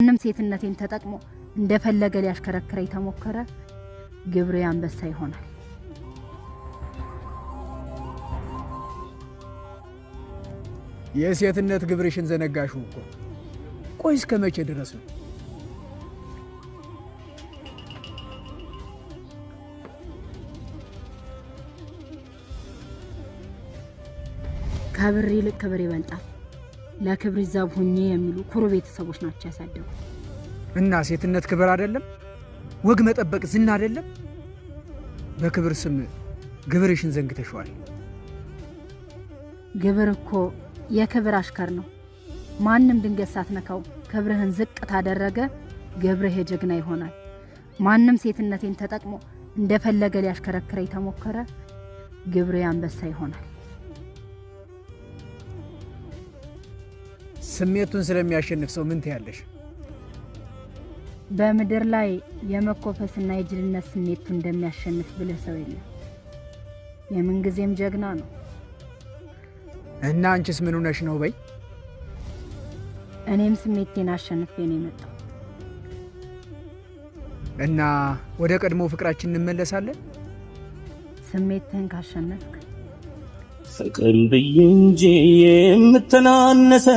ማንም ሴትነቴን ተጠቅሞ እንደፈለገ ሊያሽከረክረኝ ተሞከረ፣ ግብሬ አንበሳ ይሆናል። የሴትነት ግብርሽን ዘነጋሽው እኮ። ቆይ እስከ መቼ ድረስ ነው? ከብር ይልቅ ክብር ይበልጣል። ለክብር ዘብ ሁኜ የሚሉ ኩሩ ቤተሰቦች ናቸው ያሳደጉ። እና ሴትነት ክብር አይደለም? ወግ መጠበቅ ዝና አይደለም? በክብር ስም ግብርሽን ዘንግተሸዋል። ግብር እኮ የክብር አሽከር ነው። ማንም ድንገት ሳትነካው ክብርህን ዝቅ ታደረገ፣ ግብርህ የጀግና ይሆናል። ማንም ሴትነቴን ተጠቅሞ እንደፈለገ ሊያሽከረክረኝ ተሞከረ፣ ግብሬ አንበሳ ይሆናል። ስሜቱን ስለሚያሸንፍ ሰው ምን ትያለሽ? በምድር ላይ የመኮፈስና የጅልነት ስሜቱ እንደሚያሸንፍ ብልህ ሰው የለም። የምንጊዜም ጀግና ነው። እና አንቺስ ምን ሆነሽ ነው? በይ። እኔም ስሜቴን አሸንፌ ነው የመጣው። እና ወደ ቀድሞ ፍቅራችን እንመለሳለን። ስሜትህን ካሸነፍክ ፍቅርን ብዬ እንጂ የምተናነሰው።